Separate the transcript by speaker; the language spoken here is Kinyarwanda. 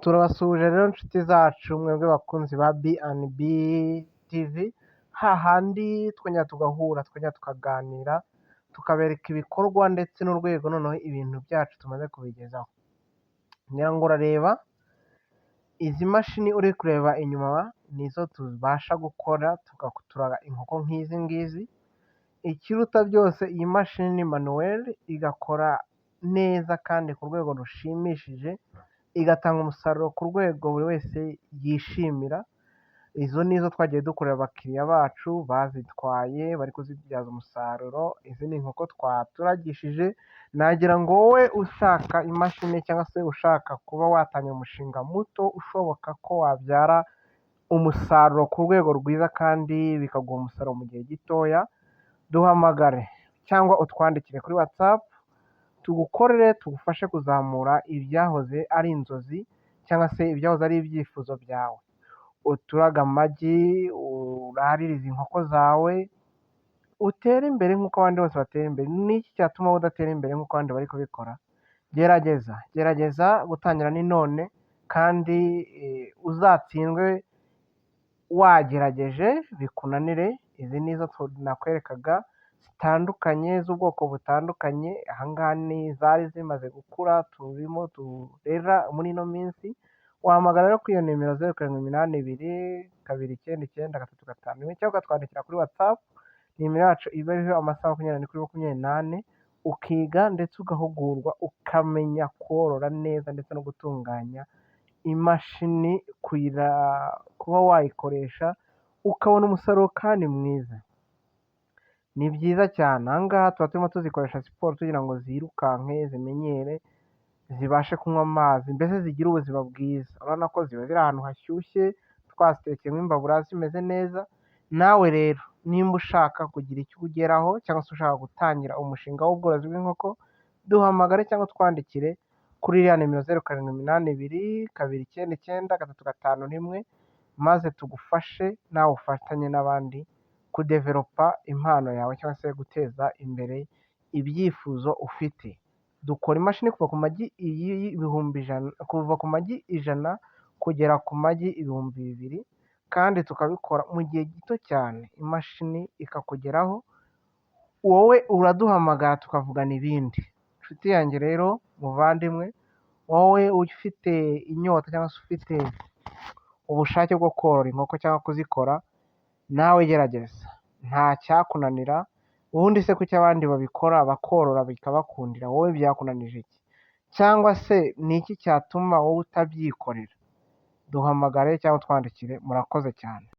Speaker 1: Turabasuhuje rero nshuti zacu, mwebwe bakunzi ba B&B TV, hahandi twongera tugahura, twongera tukaganira, tukabereka ibikorwa ndetse n'urwego noneho ibintu byacu tumaze kubigezaho. Ngira ngo urareba izi mashini uri kureba inyuma, nizo tubasha gukora tugatura inkoko nk'izi ngizi. Ikiruta byose, iyi mashini ni manuel, igakora neza kandi ku rwego rushimishije, igatanga umusaruro ku rwego buri wese yishimira. Izo nizo twagiye dukorera abakiriya bacu bazitwaye, bari kuzibyaza umusaruro. Izi ni inkoko twaturagishije. Nagira ngo wowe ushaka imashini cyangwa se ushaka kuba watangira umushinga muto ushoboka ko wabyara umusaruro ku rwego rwiza kandi bikaguha umusaruro mu gihe gitoya, duhamagare cyangwa utwandikire kuri WhatsApp, tugukorere, tugufashe kuzamura ibyahoze ari inzozi cyangwa se ibyahoze ari ibyifuzo byawe. Uturage amagi, uraririze inkoko zawe, utere imbere nk'uko abandi bose batera imbere. Ni iki cyatuma wowe udatera imbere nk'uko abandi bari kubikora? Gerageza, gerageza, gutangira ni none, kandi uzatsindwe wagerageje bikunanire. Izi nizo nakwerekaga zitandukanye, z'ubwoko butandukanye. Aha ngaha ni izari zimaze gukura turimo turera muri ino minsi. Wahamagara rero kuri iyo nimero 0782 299 351, cyangwa ukatwandikira kuri WhatsApp. Nimero yacu iba iriho amasaha 24 kuri 24, ukiga ndetse ugahugurwa, ukamenya korora neza ndetse no gutunganya imashini, kuba wayikoresha ukabona umusaruro kandi mwiza. Ni byiza cyane. Aha ngaha tuba turimo tuzikoresha siporo tugira ngo zirukanke, zimenyere, zibashe kunywa amazi, mbese zigire ubuzima bwiza. Urabona ko ziba ziri ahantu hashyushye, twazitekeyemo imbabura zimeze neza. Nawe rero nimba ushaka kugira icyo ugeraho cyangwa se ushaka gutangira umushinga w'ubworozi bw'inkoko, duhamagare cyangwa twandikire kuri iriya nimero 0782 299 351, maze tugufashe nawe ufatanye n'abandi kudevelopa impano yawe cyangwa se guteza imbere ibyifuzo ufite. Dukora imashini kuva ku magi 100,000, kuva ku magi 100 kugera ku magi 2000, kandi tukabikora mu gihe gito cyane, imashini ikakugeraho. Wowe uraduhamagara tukavugana ibindi. Inshuti yanjye rero, muvandimwe, wowe ufite inyota cyangwa se ufite ubushake bwo korora inkoko cyangwa kuzikora, nawe gerageza, nta cyakunanira. Ubundi se kuki abandi babikora bakorora bikabakundira, wowe byakunanije iki? Cyangwa se ni iki cyatuma wowe utabyikorera? Duhamagare cyangwa utwandikire. Murakoze cyane.